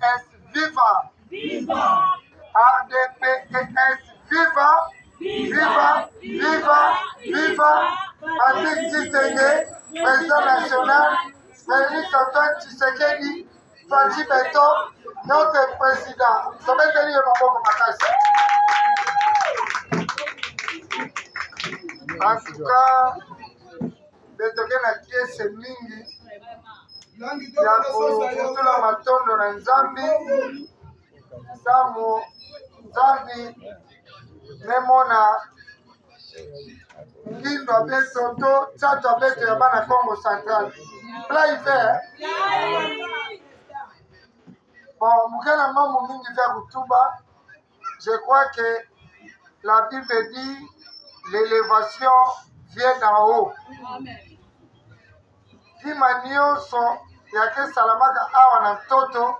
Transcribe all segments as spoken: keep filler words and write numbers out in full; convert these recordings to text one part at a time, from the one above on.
S viva. Viva. R D P E S viva. Viva, viva, viva. Patrick Tshisekedi, président national. Félix Antoine Tshisekedi, Fatshi Beton, notre président. Tobeteli ye maboko makasi. En tout cas, beto ke na kiese mingi ya kofutula matondo na Nzambi. Samu Nzambi me mona ngindo ya beto to nsatu ya beto ya bana Kongo Central. Plat ouvert. Bon, mu ke na mambu mingi ve ya kutuba. Je crois que la Bible dit, l'élévation vient d'en haut. Kima nyonso ya ke salamaka awa na ntoto,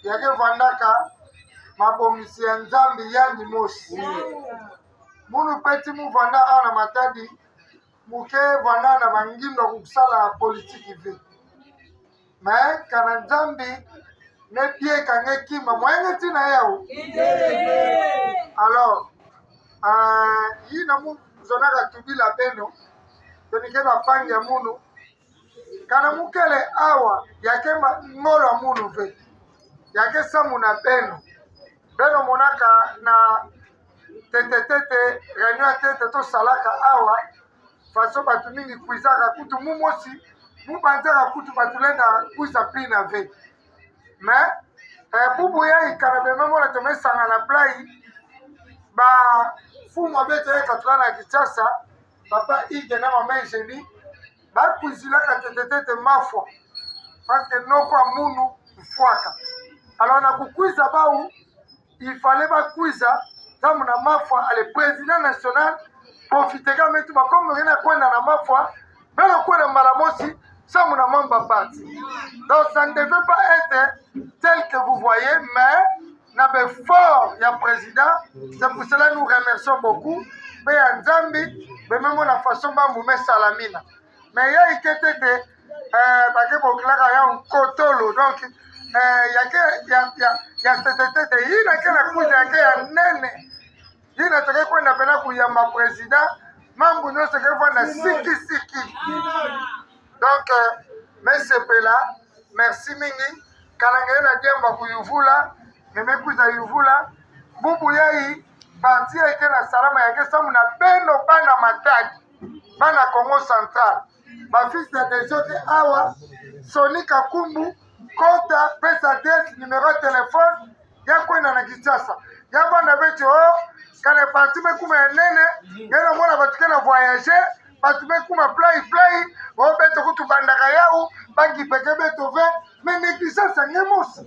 ya ke vandaka mabongisi ya Nzambi yandi mosi. Munu pe ti mu vanda awa na matadi, mu ke vanda na bangindo ya kusala politique ve. Mais kana Nzambi me bieka nge kima, moyen nge ti na yau. Alors, ah, yina mu zonaka tubila beno, beno ke bampangi ya munu. Kana mu kele awa, ya ke ma-, ngolo ya munu ve. Ya ke samu na beno. Beno monaka na ntete-ntete, réunion ya ntete tosalaka awa, façon bato mingi kwizaka kutu mu mosi, mu banzaka kutu bato lenda kwiza pina ve. Mais, eh, bubu yai kana beno me mona tomesangana plat, bamfumu ya beto ya katula na Kinshasa, Papa Hugues na Mama Eugénie, bakwizilaka ntete-ntete mafwa. Parce que noko ya munu mfwaka. Alors na kukwiza bau, il fallait bakwiza samu na mafwa, allez, président national, profitaka me tuba comme ngina kwenda na mafwa, beno kwenda mbala mosi samu na mambu ya parti. Donc ça ne devait pas être tel que vous voyez, mais na b'effort ya président, c'est pour cela nous remercions beaucoup, mpe ya Nzambi, mpe me mona façon mambu me salamina. Mais yai ke ntete, eh, ba ke bokilaka yau nkotolo. Donc, eh, ya ke, ya, ya, ya ntete-ntete. Yina ke na kwiza ya ke ya nene. Yina toke kwenda pena kuyamba président. Mambu nyonso ke vanda siki-siki. Donc, eh, me sepela, merci mingi. Kana nge na diambu ya kuyuvula, nge me kwiza yuvula. Bubu yai, parti yai ke na salama ya ke samu na beno bana Matadi. Bana Kongo Central, ba fils ya Desio ke awa, sonika nkumbu, kota, pesa adresse, numéro ya téléphone, ya kwenda na Kinshasa. Ya vanda ve ti, oh, kana parti me kuma ya nene, nge na mona bato ke na voyager, bato me kuma play-play, oh, beto kutu bandaka yau, ba kipeke beto ve, mais négligence ya nge mosi.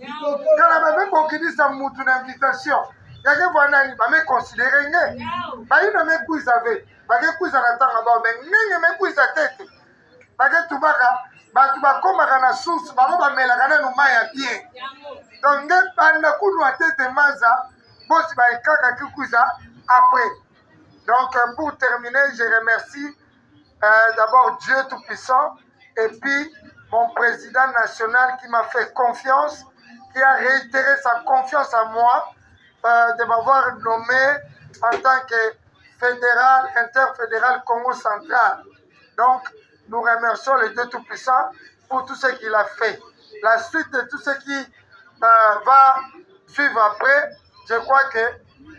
Kana ba me bokidisa mutu na invitation, ya ke vanda ni, ba me considérer nge. Bayina me kwiza ve. Ba ke kwiza na ntangu ya bau, mais nge nge me kwiza ntete. Ba ke tubaka, bato bakomaka na source, bango bamelaka nanu mai ya bien. Donc, nge banda kunwa ntete maza, bosi ba nkaka ke kwiza après. Donc, euh, pour terminer, je remercie, euh, d'abord Dieu Tout-Puissant et puis mon président national qui m'a fait confiance, qui a réitéré sa confiance en moi, euh, de m'avoir nommé en tant que fédéral, interfédéral Kongo Central. Donc, nous remercions le Dieu Tout-Puissant pour tout ce qu'il a fait. La suite de tout ce qui, euh, va suivre après, je crois que,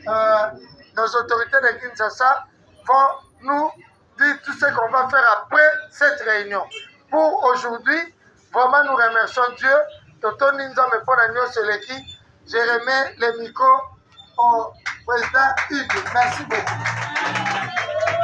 euh, nos autorités de Kinshasa vont nous dire tout ce qu'on va faire après cette réunion. Pour aujourd'hui, vraiment, nous remercions Dieu. Totondi Nzambe mpo na nyonso eleki. Je remets le micro au président Hugues. Merci beaucoup.